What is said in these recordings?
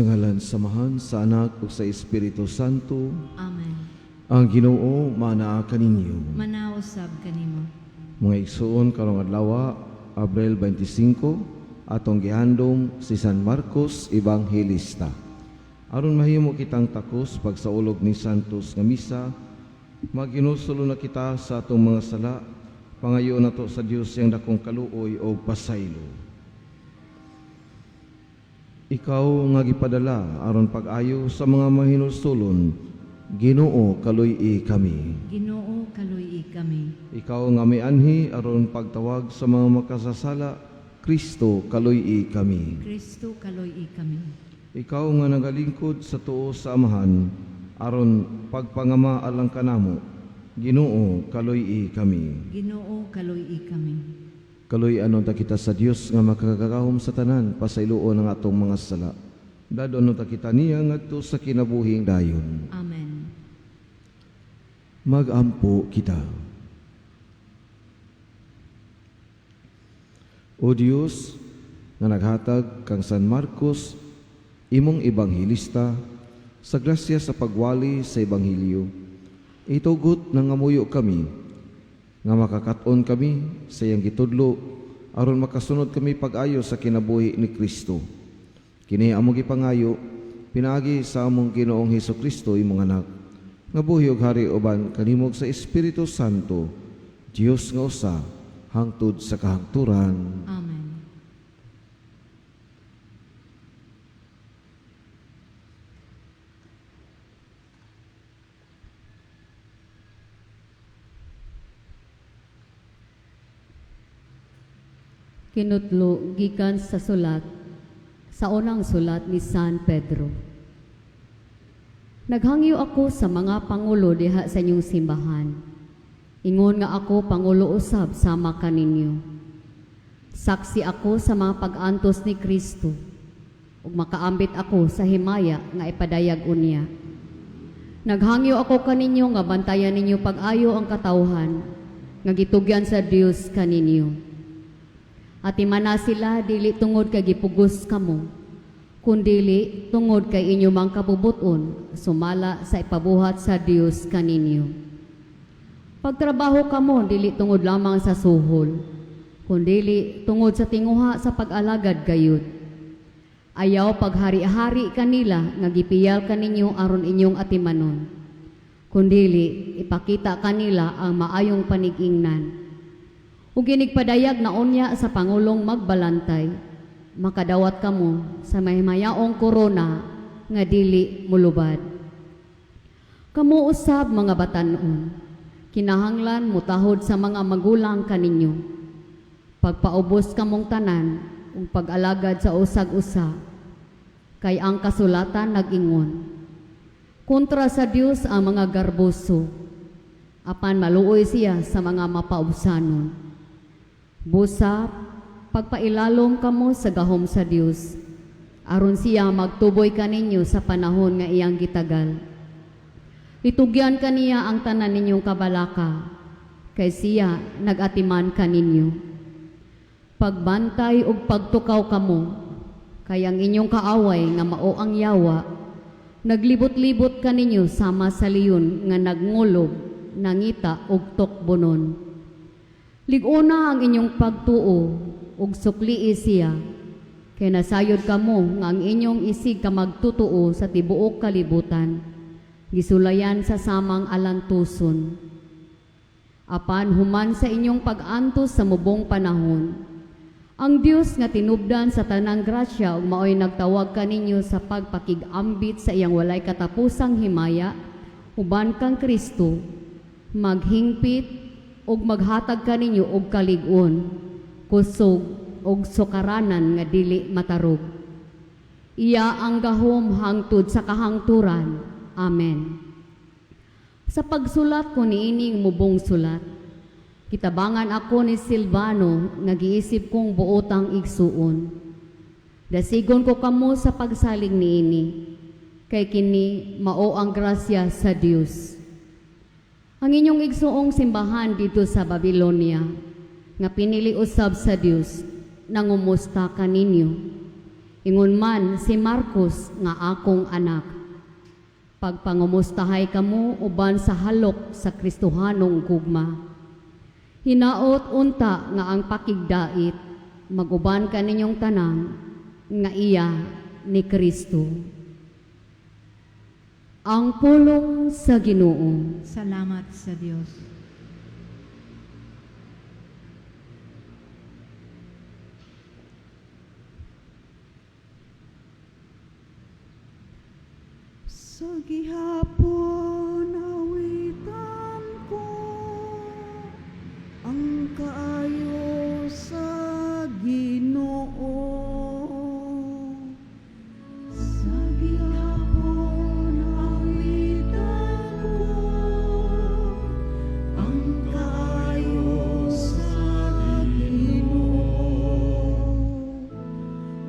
Sa ngalan sa Amahan, sa Anak ug sa Espiritu Santo, Amen. Ang Ginoo manaa kaninyo. Manaa usab kanimo. Mga igsoon, karong adlaw, Abril 25, atong gihandom si San Marcos Ebanghilista. Aron mahimo kitang takos pagsaulog ni Santos nga misa, maghinulsol na kita sa atong mga sala, pangayo nato sa Dios iyang dakong kaluoy o pasaylo. Ikaw nga gipadala aron pag-ayo sa mga mahinulsulon, Ginoo, kaluy-i kami. Ginoo, kaluy-i kami. Ikaw nga mianhi aron pagtawag sa mga makasasala, Kristo, kaluy-i kami. Kristo, kaluy-i kami. Ikaw nga nagalingkod sa tuo sa Amahan aron pagpangama alang kanamo, Ginoo, kaluy-i kami. Ginoo, kaluy-i kami. Kaluy-an unta kita sa Dios nga makakagahom sa tanan, pasayloon ang atong mga sala. Dad-on unta kita niya ngadto sa kinabuhing dayon. Amen. Magampo kita. O Dios, nga naghatag kang San Marcos, imong ebanghilista, sa grasya sa pagwali sa ebanghelyo, itugot nangamuyo kami, nga makakat-on kami sa iyang gitudlo, aron makasunod kami pag-ayo sa kinabuhi ni Kristo. Kini among gipangayo, pinaagi sa among Ginoong Hesus Kristo, imong anak, nga buhi ug hari uban kanimo ug sa Espiritu Santo, Dios nga usa, hangtod sa kahangturan. Amen. Kinutlo gikan sa sulat sa unang sulat ni San Pedro. Naghangyo ako sa mga pangulo diha sa inyong simbahan. Ingon nga ako pangulo usab sama kaninyo. Saksi ako sa mga pag-antos ni Kristo ug makaambit ako sa himaya nga ipadayag unya. Naghangyo ako kaninyo nga bantayan ninyo pag-ayo ang katawhan nga gitugyan sa Dios kaninyo. Atimana sila dili tungod kay gipugos kamo, kundili tungod kay inyo mang kabubuton sumala sa ipabuhat sa Dios kaninyo. Pagtrabaho kamo dili tungod lamang sa suhol, kundili tungod sa tinguha sa pag-alagad gayud. Ayaw paghari-hari kanila nga gipiyal kaninyo aron inyong atimanon. Kundili ipakita kanila ang maayong panigingnan. Ug inigpadayag na unya sa pangulong magbalantay, makadawat kamo sa mahimayaong korona nga dili mulubad. Kamo usab mga batan-on, kinahanglan mutahod sa mga magulang kaninyo. Pagpaubos kamong tanan ug pag-alagad sa usag-usa, kay ang kasulatan nag-ingon, kontra sa Dios ang mga garboso, apan maluoy siya sa mga mapaubsanon. Busa, pagpailalom kamo sa gahom sa Dios, aron siya magtuboy kaninyo sa panahon nga iyang gitagal. Itugyan kaniya ang tanan ninyong kabalaka, kay siya nagatiman kaninyo. Pagbantay ug pagtukaw kamo, kay ang inyong kaaway nga mao ang yawa, naglibot-libot kaninyo sama sa leon nga nagngolob, nangita og tukbonon. Lig-ona ang inyong pagtuo ug suklii siya, kay nasayod kamo nga ang inyong isig ka magtutuo sa tibuok kalibutan, gisulayan sa samang alantuson. Apan human sa inyong pag-antos sa mubong panahon, ang Dios nga tinubdan sa tanang grasya ug maoy nagtawag kaninyo sa pagpakig-ambit sa iyang walay katapusang himaya uban kang Kristo, maghingpit ug maghatag kaninyo og kalig-on, kusog ug sukaranan nga dili matarog. Iya ang gahom hangtod sa kahangturan. Amen. Sa pagsulat ko niining mubong sulat, kitabangan ako ni Silvano nga giisip kong buotang igsuon. Dasigon ko kamo sa pagsalig niini, kay kini mao ang grasya sa Dios. Ang inyong igsuong simbahan dito sa Babylonia, nga pinili usab sa Dios, nangumusta kaninyo. Ingon man si Marcos nga akong anak. Pagpangumustahay kamo uban sa halok sa Kristohanong gugma. Hinaot unta nga ang pakigdait maguban kaninyong tanan nga iya ni Kristo. Ang pulong sa Ginoo. Salamat sa Dios. Sa gihapon awitan ko ang kaayo sa Ginoo. Sa gihapon awitan ko ang kaayo sa Ginoo.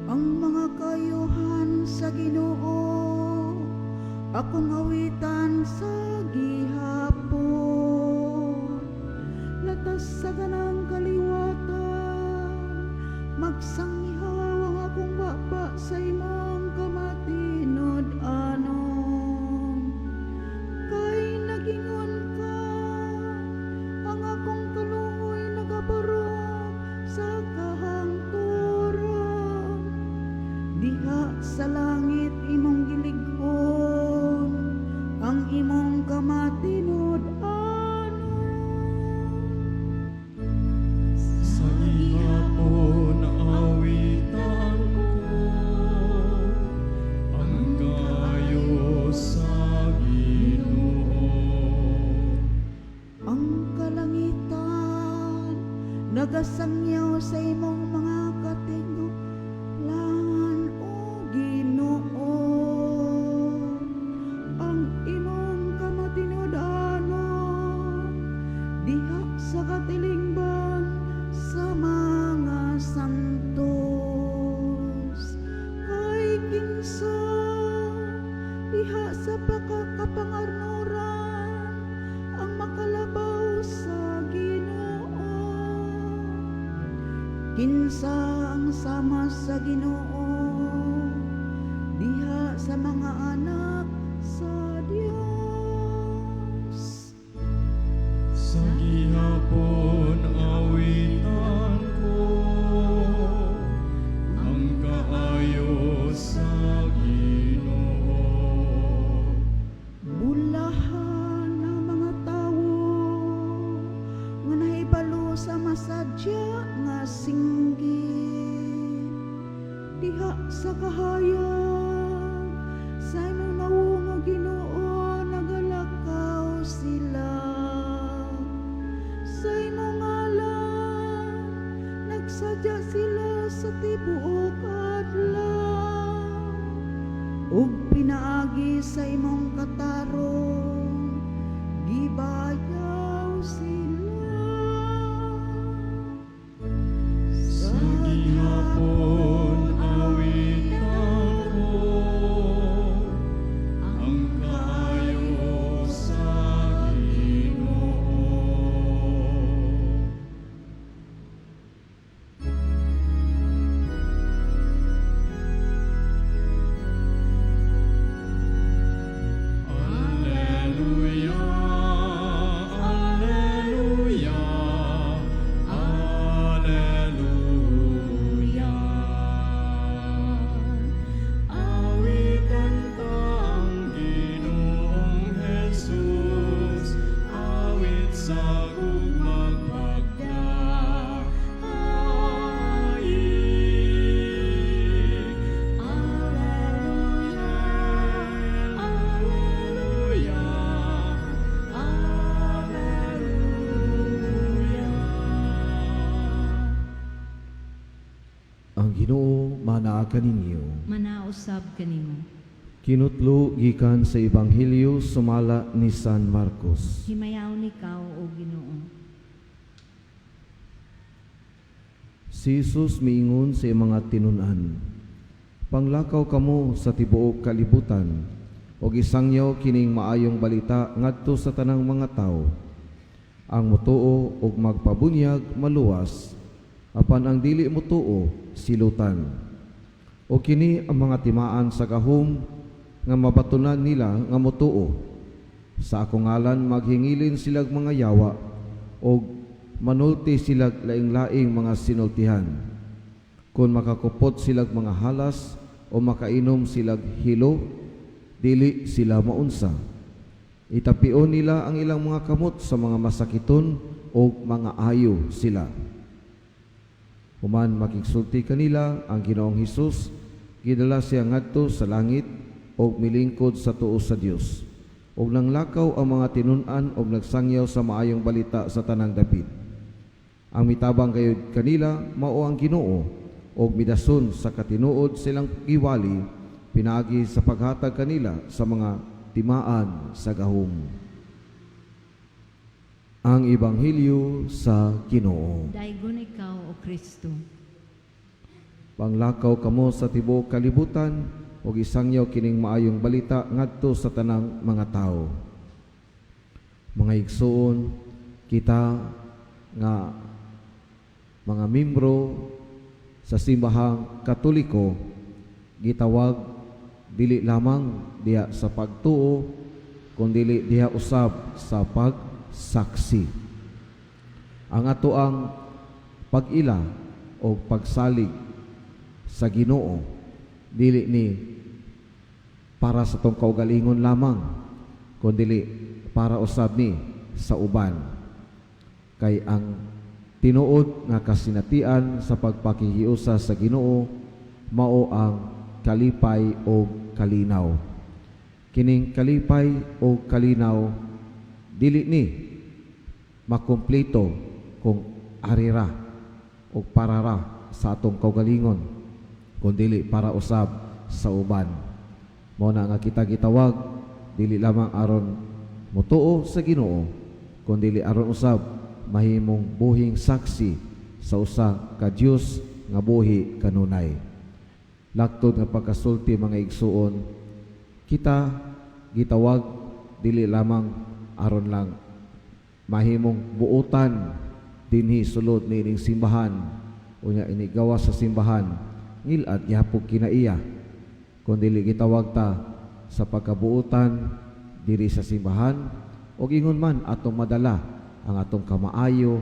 Ang mga kayuhan sa Ginoo akong awitan sa gihapon. Latas sa ganang kaliwatan, magsangyaw ang akong baba sa imong kamatinud-anon. Kay nagingon ka, ang akong kaluoy nagabarog sa kahangturan. Diha sa langit imong gilig-on, ang imong kamatinud-anon. Sa gihapon awitan ko ang kaayo sa Ginoo. Ang kalangitan nagasangyaw sa imong mga katiglan, o Ginoo. Ang imong kamatinud-anon diha sa katilingban sa mga santos. Kay kinsa diha sa pagkakapangarnuran ang makalabaw sa Ginoo. Kinsa ang sama sa Ginoo diha sa mga anak sa Dios. Sa gihapon awitan ko ang kaayo sa Ginoo. Bulahan ang mga tawo nga nahibalo sa masadya nga singgit diha sa kahayag sa imong nawong, o Ginoo, nagalakaw sila sa imong ngalan, nagsadya sila sa tibuok adlaw ug pinaagi sa imong katarong gibayaw sila. Sa gihapon awitan ko ang kaayo sa Ginoo. Alleluia, Alleluia, Alleluia. Awitan ta ang Ginoong Jesus, awit sa gugmag pagdaig. Alleluia, Alleluia, Alleluia. Ang Ginoo manaa kaninyo. Manausab kanimo. Kinutlo gikan sa Ebanghelyo sumala ni San Marcos. Himayaon ikaw, o Ginoo. Si Jesus miingon sa iyang mga tinun-an, "Panglakaw kamo sa tibuok kalibutan ug isangyaw kining maayong balita ngadto sa tanang mga tawo. Ang mutuo ug magpabunyag maluwas, apan ang dili mutuo silutan. O kini ang mga timaan sa gahom nga mabatunan nila nga motuo. Sa akong ngalan maghingilin silag mga yawa og manulti silag laing-laing mga sinultihan. Kung makakupot silag mga halas o makainom silag hilo, dili sila maunsa. Itapion nila ang ilang mga kamot sa mga masakiton o mga ayo sila. Human makigsulti kanila ang Ginoong Hesus, gidala siya ngadto sa langit og milingkod sa tuo sa Dios. Og nanglakaw ang mga tinun-an og nagsangyaw sa maayong balita sa tanang dapit. Ang mitabang gayud kanila mao ang Ginoo og midason sa katinuod silang giwali pinaagi sa paghatag kanila sa mga timaan sa gahom. Ang Ebanghelyo sa Ginoo. Daygon ikaw, O Kristo. Panglakaw kamo sa tibuok kalibutan ug isangyaw kining maayong balita ngadto sa tanang mga tawo. Mga igsoon, kita nga mga membro sa Simbahang Katoliko gitawag dili lamang diha sa pagtuo kundili diha usab sa pagsaksi. Ang ato ang pag-ila o pagsalig sa Ginoo dili ni para sa atong kaugalingon lamang, kundili para usab ni sa uban, kay ang tinuod nga kasinatian sa pagpakihiusa sa Ginoo mao ang kalipay o kalinaw. Kining kalipay o kalinaw dili ni makumpleto kung arira o parara sa atong kaugalingon, kundili para usab sa uban. Mao na nga kita gitawag dili lamang aron motuo sa Ginoo, kundili aron usab mahimong buhing saksi sa usa ka Dios nga buhi kanunay. Laktod nga pagkasulti, mga igsuon, kita gitawag dili lamang aron lang mahimong buotan dinhi sulod niining simbahan, unya inigawas sa simbahan ngilad gihapon kinaiya, kundili gitawag ta sa pagkabuotan diri sa simbahan ug ingon man atong madala ang atong kamaayo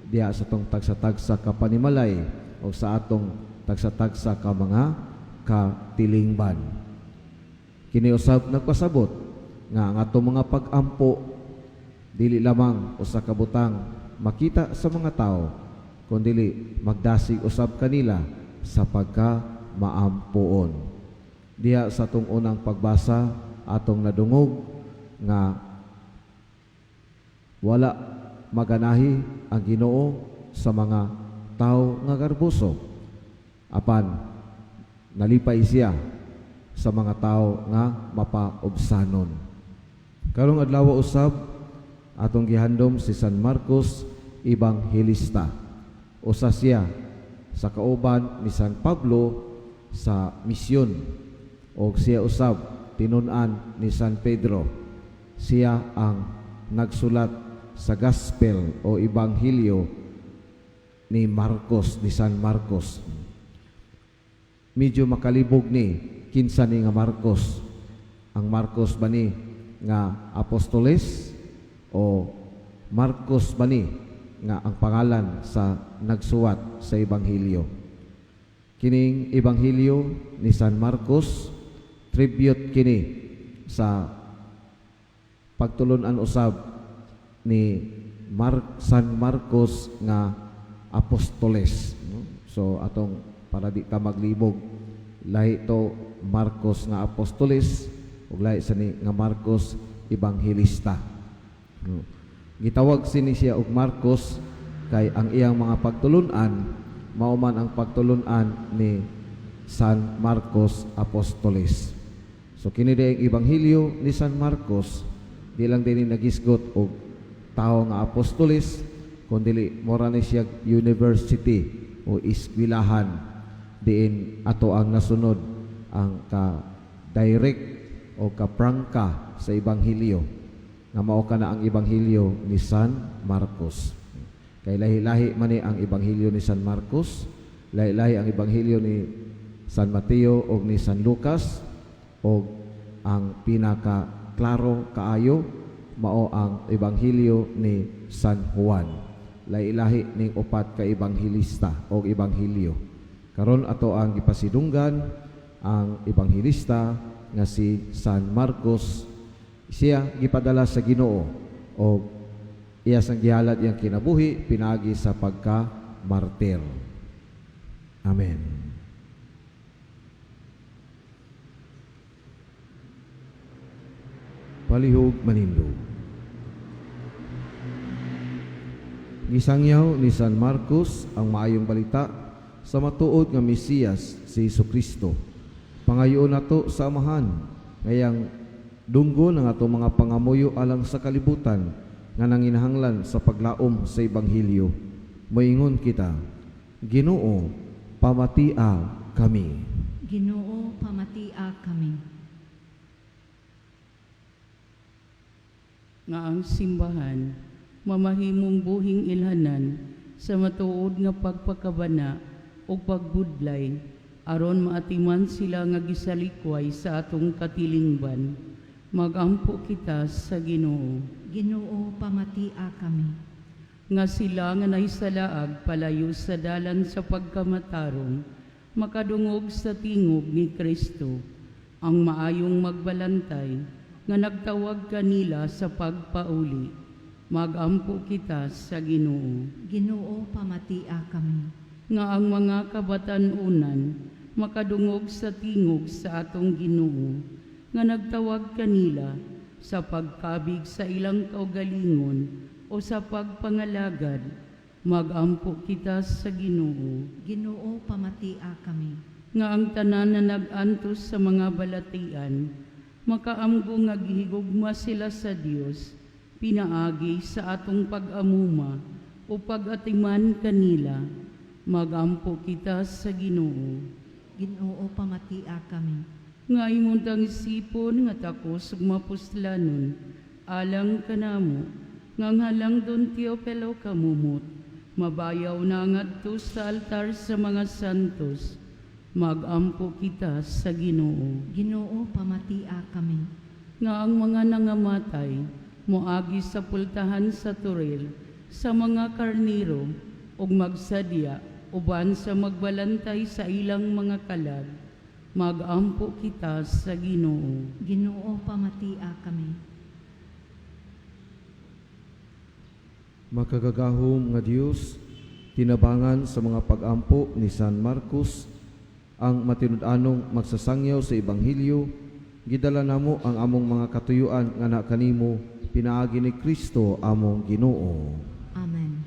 diha sa atong tagsa-tagsa ka panimalay o sa atong tagsa-tagsa ka mga katilingban. Kini usab nagpasabot nga ang atong mga pag-ampo dili lamang usa ka butang makita sa mga tao, kundili magdasig usab kanila sa pagka maampuon. Diha sa atong unang pagbasa, atong nadungog nga wala maganahi ang Ginoo sa mga tao nga garboso, apan nalipay siya sa mga tao nga mapaubsanon. Karong adlaw usab, atong gihandom si San Marcos Ebanghilista. Usa siya sa kauban ni San Pablo sa misyon og siya usab tinun-an ni San Pedro. Siya ang nagsulat sa Gospel o Ebanghelyo ni Marcos, ni San Marcos. Medyo makalibog ni kinsa ni nga Marcos. Ang Marcos ba ni nga apostoles o Marcos ba ni nga ang pangalan sa nagsuwat sa Ebanghelyo? Kining Ebanghelyo ni San Marcos, tribute kini sa pagtulunan usab ni San Marcos nga apostoles, no? So atong para di ta maglibog, lahi to Marcos nga apostoles ug lahi sa ni nga Marcos Ebanghilista, no? Gitawag sini siya og Marcos kay ang iyang mga pagtulunan mao man ang pagtulunan ni San Marcos Apostoles. So kini ang Ebanghelyo ni San Marcos, di lang din nagisgot og tao nga apostoles, kundi mora ni siya university o eskwelahan diin ato ang nasunod ang ka direct o kaprangka sa Ebanghelyo nga mao kana ang Ebanghelyo ni San Marcos. Kay lahi-lahi man ni ang Ebanghelyo ni San Marcos, lahi-lahi ang Ebanghelyo ni San Mateo ug ni San Lucas, ug ang pinaka klaro kaayo mao ang Ebanghelyo ni San Juan. Lahi-lahi ning upat ka ebanghelista o ebanghelyo. Karon ato ang gipasidunggan ang ebanghelista nga si San Marcos. Siya gipadala sa Ginoo o iya sang gihalad iyang kinabuhi pinaagi sa pagka martir. Amen. Palihog manindog. Gisangyaw ni San Marcos ang maayong balita sa matuod nga Mesiyas si Jesucristo. Pangayoon nato sa Amahan ngayang dunggo ng atong mga pangamuyo alang sa kalibutan nga nanginahanglan sa paglaom sa ebanghelyo. Moingon kita, Ginoo, pamatia kami. Ginoo, pamatia kami. Nga ang simbahan mamahimong buhing ilhanan sa matuod nga pagpakabana ug pagbudlay aron maatiman sila nga gisalikway sa atong katilingban. Magampo kita sa Ginoo. Ginoo, pamatia kami. Nga sila nga nahisalaag palayo sa dalan sa pagkamatarong makadungog sa tingog ni Kristo, ang maayong magbalantay nga nagtawag kanila sa pagpauli. Magampo kita sa Ginoo. Ginoo, pamatia kami. Nga ang mga kabatan-unan makadungog sa tingog sa atong Ginoo nga nagtawag kanila sa pagkabig sa ilang kaugalingon o sa pagpangalagad. Magampo kita sa Ginoo. Ginoo, pamatia kami. Nga ang tanan na nag-antos sa mga balatian makaamgo nga gihigugma sila sa Dios pinaagi sa atong pag-amuma o pag-atiman kanila. Magampo kita sa Ginoo. Ginoo, pamatia kami. Nga imong isipon nga takos ug mapuslanon alang kanamo nga ang halang don Teopelo kamumot mabayaw na ngadto sa altar sa mga santos. Magampo kita sa Ginoo. Ginoo, pamatia kami. Nga ang mga nangamatay moagi sa pultahan sa toril sa mga karniro ug magsadya uban sa magbalantay sa ilang mga kalag. Magampo kita sa Ginoo. Ginoo, pamatia kami. Makagagahom nga Dios, tinabangan sa mga pagampo ni San Marcos ang matinud-anong magsasangyaw sa ebanghelyo, gidala namo ang among mga katuyuan nga na kanimo pinaagi ni Kristo among Ginoo. Amen.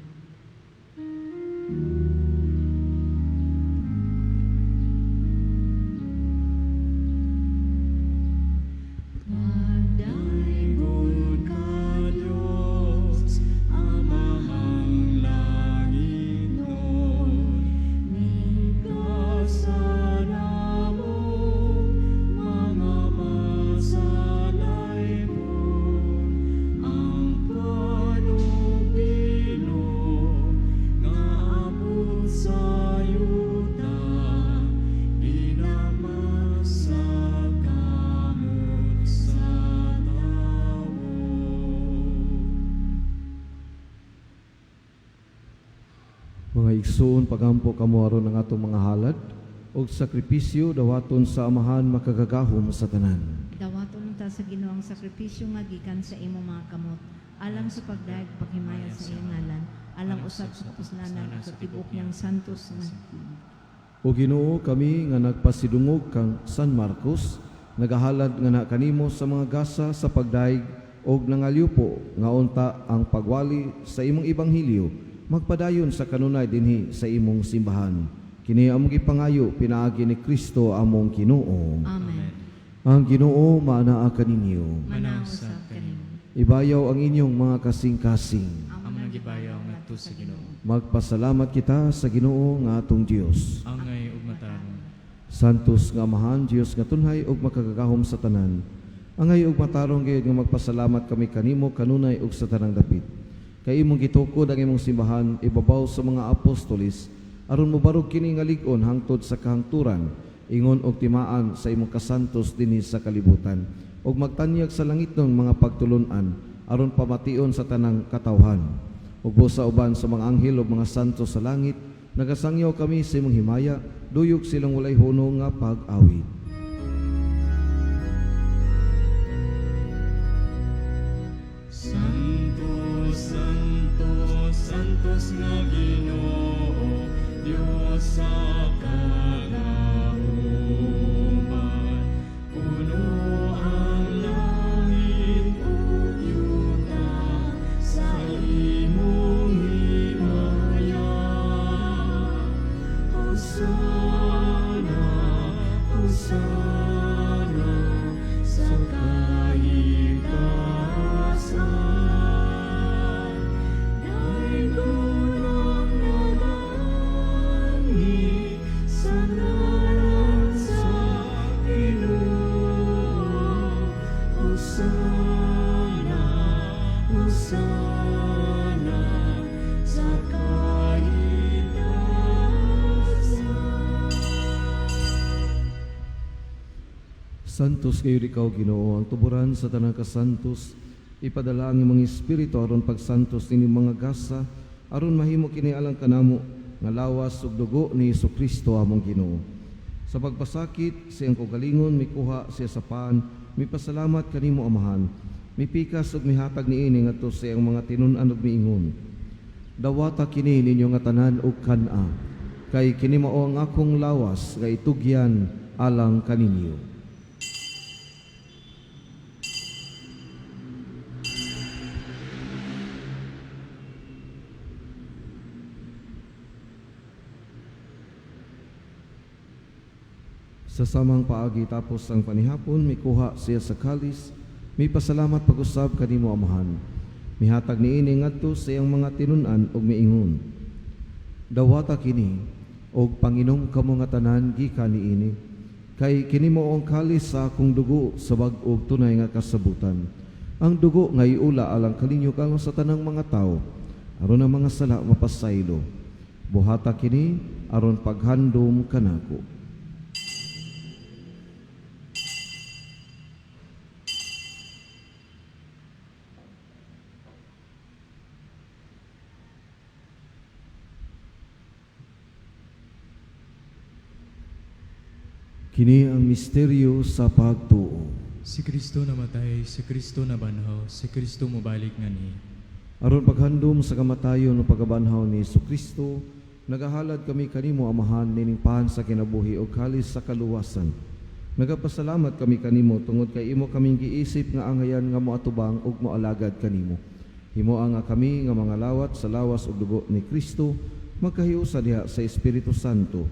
Magdaygon ka, Diyos, Amahang langitnon, Migasa namo, mga masalaygon, ang panubilo nga abot sa yuta, ginamas sa kamot sa tawo. Mga igsoon, pagampo kamo aron ang atong mga halad ug sakripisyo dawaton sa Amahan makagagahom sa tanan. Dawaton unta sa Ginoo ang sakripisyo nga gikan sa imong mga kamot alang sa pagdayeg paghimaya sa iyang ngalan, alang usab sa kapuslanan ug sa tibuok niyang santos nga O Ginoo, kami nga nagpasidungog kang San Marcos, nagahalad nga na kanimo sa mga gasa sa pagdayeg og nangalyupo nga unta ang pagwali sa imong ebanghelyo magpadayon sa kanunay dinhi sa imong simbahan. Kini among gipangayo pinaagi ni Kristo among Ginoo. Amen. Ang Ginoo maanaa kaninyo. Manaog usab kanimo. Ibayaw ang inyong mga kasing-kasing. Amo nang gibayaw ngadto sa Ginoo. Magpasalamat kita sa Ginoo nga atong Dios. Angay ug matarong. Santos nga Amahan, Dios nga tunhay ug makagagahom sa tanan. Angay ug matarong gayud nga magpasalamat kami kanimo kanunay ug sa tanang dapit. Kay imong gitukod ang imong simbahan ibabaw sa mga apostolis aron mobarog kini nga lig-on hangtod sa kahangturan. ingon og timaan sa imong kasantos dinhi sa kalibutan, ug magtanyag sa langitnon mga pagtulon-an aron pamation sa tanang katawhan. Ug busa uban sa mga anghel ug mga santo sa langit, nagasangyaw kami sa imong himaya, duyog silang walay hunong nga pag-awit. Santo, Santo, Santos nga Ginoo, Dios sa kagahuman. Puno ang langit ug yuta sa imong himaya. Hosana, Hosana sa kahigtasan. Daygon ang nagaanhi sa ngalan sa Ginoo. Hosana, Hosana sa kahigtasan. Santos kayo ikaw, Ginoo, ang tuburan sa tanang kasantos. Ipadala ang imong espiritu aron pagsantos nining mga gasa, aron mahimo kini alang kanamo nga lawas ug dugo ni Hesukristo among Ginoo. Sa pagpasakit sa iyang kaugalingon, mikuha siya sa pan, mipasalamat kanimo Amahan, mipikas ug mihatag niini ngadto sa iyang mga tinun-an ug miingon: Dawata kini ninyo nga tanan ug kan-a, kay kini mao ang akong lawas nga itugyan alang kaninyo. Sa samang paagi tapos ang panihapon, mikuha siya sa kalis, mipasalamat pag-usab kanimo Amahan. Mihatag niini ngadto sa iyang mga tinun-an ug miingon: Dawata kini og panginom kamo nga tanan gikan niini, kay kini mao ang kalis sa akong dugo sa bag-o ug tunay nga kasabutan. Ang dugo nga iula alang kaninyo alang sa tanang mga tawo, aron ang mga sala mapasaylo. Buhata kini aron paghandom kanako. Kini ang misteryo sa pagtuo. Si Kristo namatay, si Kristo nabanhaw, si Kristo mobalik ngani. Aron paghandom sa kamatayon o pagkabanhaw ni Hesukristo, nagahalad kami kanimo Amahan nining pan sa kinabuhi o kalis sa kaluwasan. Nagapasalamat kami kanimo tungod kay imo kaming giisip nga angayan nga moatubang ug moalagad kanimo. Himoa nga kami nga mga lawat sa lawas ug dugo ni Kristo magkahiusa diha sa Espiritu Santo.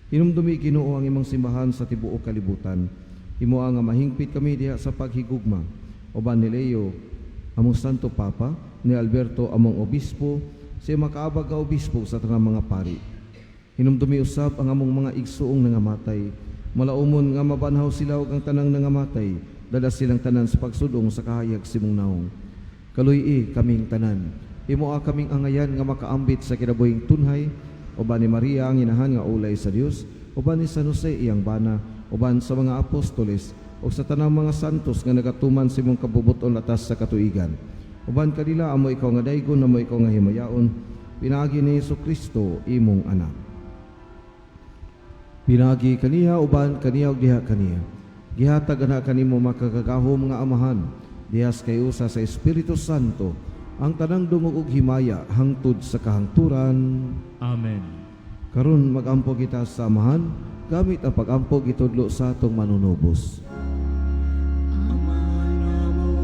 Hinumdumi Ginoo ang imong simbahan sa tibuok kalibutan. Himoa nga mahingpit kami diha sa paghigugma. Uban ni Leo, among Santo Papa, ni Alberto among obispo, sa makaabag nga obispo sa tanang mga pari. Hinumdumi usab ang among mga igsuong nangamatay. Malaumon nga mabanhaw sila ug ang tanang nangamatay, dala silang tanan sa pagsudong sa kahayag sa imong naong. Kaluy-i kaming tanan. Himoa kaming angayan nga makaambit sa kinabuhing tunhay, uban ni Maria ang inahan nga ulay sa Dios, uban ni San Jose iyang bana, uban sa mga apostoles, ug sa tanang mga santos nga nagatuman sa imong kabubuton latas sa katuigan. Uban kanila amo ikaw nga daygon, amo ikaw nga himayaon, pinaagi ni Hesukristo imong anak. Pinaagi kaniya, uban kaniya ug diha kaniya. Gihatag ana kanimo makagagahom nga Amahan, dihas kay usa sa Espiritu Santo, ang tanang dungog ug himaya hangtod sa kahangturan. Amen. Karon magampo kita sa Amahan, gamit ang pagampo gitudlo sa atong manunubos. Ama namo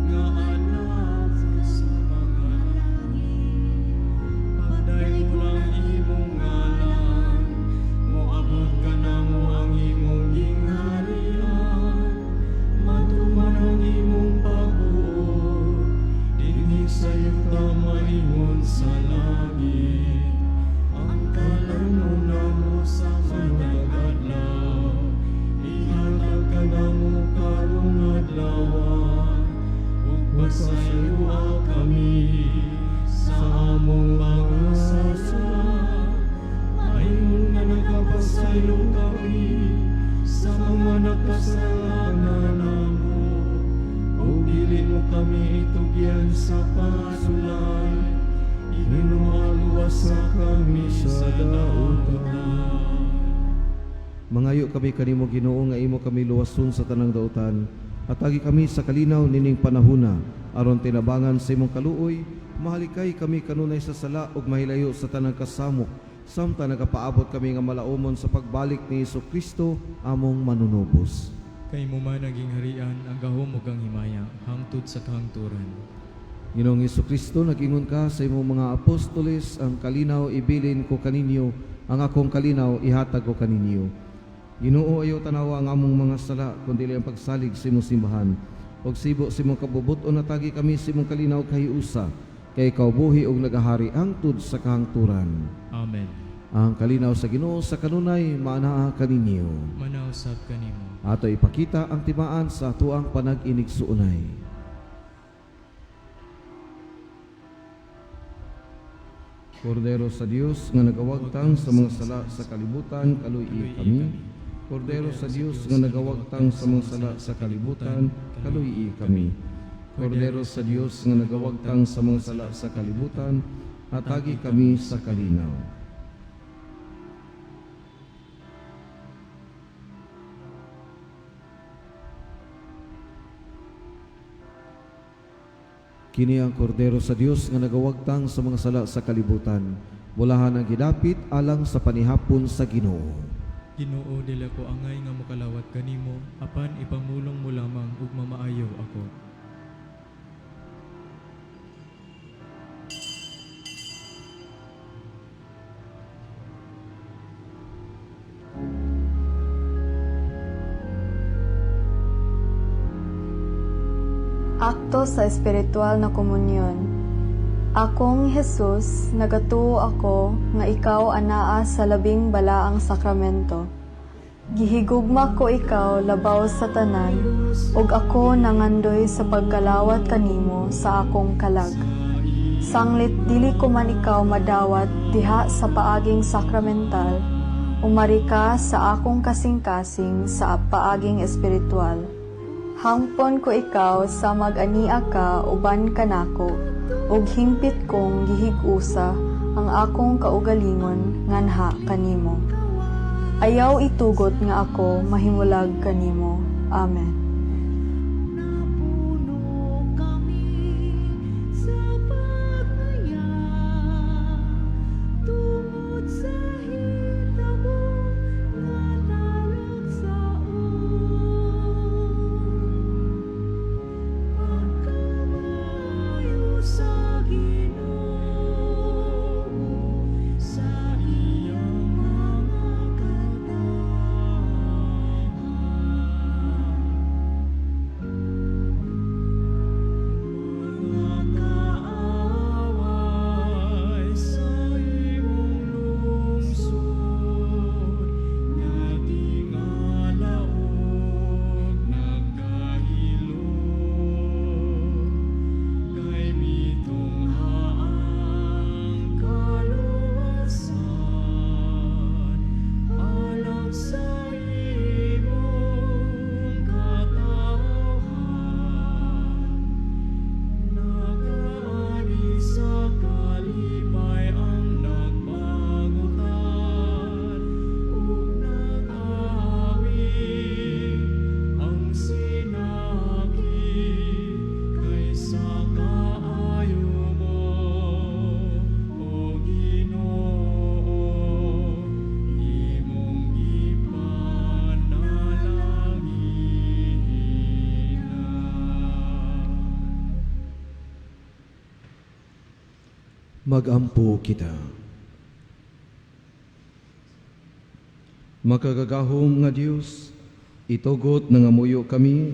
nga anak sa mga langit, pagdaygon ang imong ngalan, moabot kanamo ang imong gingharian, matuman ang imong pagbuot, dinhi sa yuta maingon sa langit. Ang kalan-on namo sa matag adlaw, ihatag kanamo karong adlaw, ug pasayloa kami sa among mga sala, maingon nga nagapasaylo kami. Gitugyan sa panulay, Ginoo, luwasa kami sa dautan. Mangayo kami kanimo, Ginoo, nga imo kami luwason sa tanang dautan. Hatagi kami sa kalinaw nining panahuna aron tinabangan sa imong kaluoy, mahalikay kami kanunay sa sala ug mahilayo sa tanang kasamok samtang nagapaabot kami nga malaumon sa pagbalik ni Hesus Kristo among manunubos. Kay imo man ang gingharian, ang gahom ug ang himaya, hangtod sa kahangturan. Ginoong Kristo, nag-ingon ka sa imong mga apostoles, ang kalinaw ibilin ko kaninyo, ang akong kalinaw ihatag ko kaninyo. Ginoo, ayaw tanawa ang among mga sala, kundi ang pagsalig sa imong simbahan. Og sibo sa imong kabubut-on, hatagi kami sa imong kalinaw kahiusa, kay ikaw buhi og nagahari hangtod sa kahangturan. Amen. Ang kalinaw sa Ginoo sa kanunay maanaa kaninyo. Manausab kanimo. Ato ipakita ang timaan sa atuang panag-inigsuonay. Kordero sa Dios nga nagawagtang sa mga sala sa kalibutan, kaluy kami. Kordero sa Dios nga nagawagtang sa mga sala sa kalibutan, kaluy kami. Kordero sa Dios nga nagawagtang sa mga sala sa kalibutan, hatagi kami sa kalinaw. Kini ang kordero sa Dios nga nagawagtang sa mga sala sa kalibutan. Bulahan ang gidapit alang sa panihapon sa Ginoo. Ginoo, dili ko angay nga mokalawat kanimo, apan ipamulong mo lamang ug mamaayo ako. Akto sa espiritual na komunyon. Akong Jesus, nagatuo ako nga ikaw anaa sa labing balaang sakramento. Gihigugma ko ikaw labaw sa tanan, ug ako nangandoy sa pagkalawat kanimo sa akong kalag. Sanglit dili ko man ikaw madawat diha sa paaging sakramental, umari ka sa akong kasing-kasing sa paaging espiritual. Hangpon ko ikaw sa mag-ania ka uban kanako, ug hingpit kong gihig-usa ang akong kaugalingon nganha kanimo. Ayaw itugot nga ako mahimulag kanimo. Amen. Napuno kami sa pagmaya tungod sa hitabo nga talagsaon. Pagkamayo sa Ginoo sa iyang mga katawhan. Mga kaaway sa imong lungsod, nga tingala og nagkahilom, kay mitungha ang kaluwasan alang sa imong katawhan. Nagaani sa kalipay ang nagpangutan ug nag-awit ang sinakit kaysa kaayo mo, O Ginoo, imong gipanalangin. Magampo kita. Makagagahom nga Dios, itugot nangamuyo kami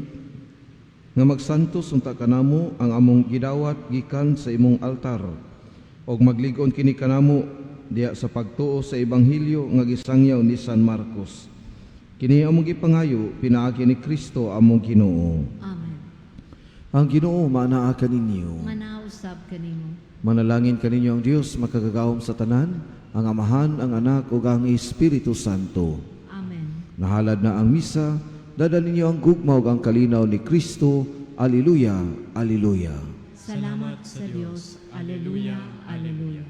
nga magsantos unta kanamo ang among gidawat gikan sa imong altar og maglig-on kini kanamo diha sa pagtuo sa ebanghelyo nga gisangyaw ni San Marcos. Kini among gipangayo pinaagi ni Kristo among Ginoo. Amen. Ang Ginoo maanaa kaninyo. Manausab kanimo. Manalangin kaninyo ang Dios makagagahom sa tanan, ang Amahan, ang Anak ug ang Espiritu Santo. Amen. Nahalad na ang misa, dada ninyo ang gugma ug ang kalinaw ni Kristo. Alleluia, alleluia. Salamat sa Dios. Alleluia, Alleluia.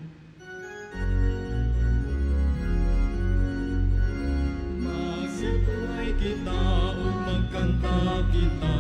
Magsiplay kita ug magkanta kita.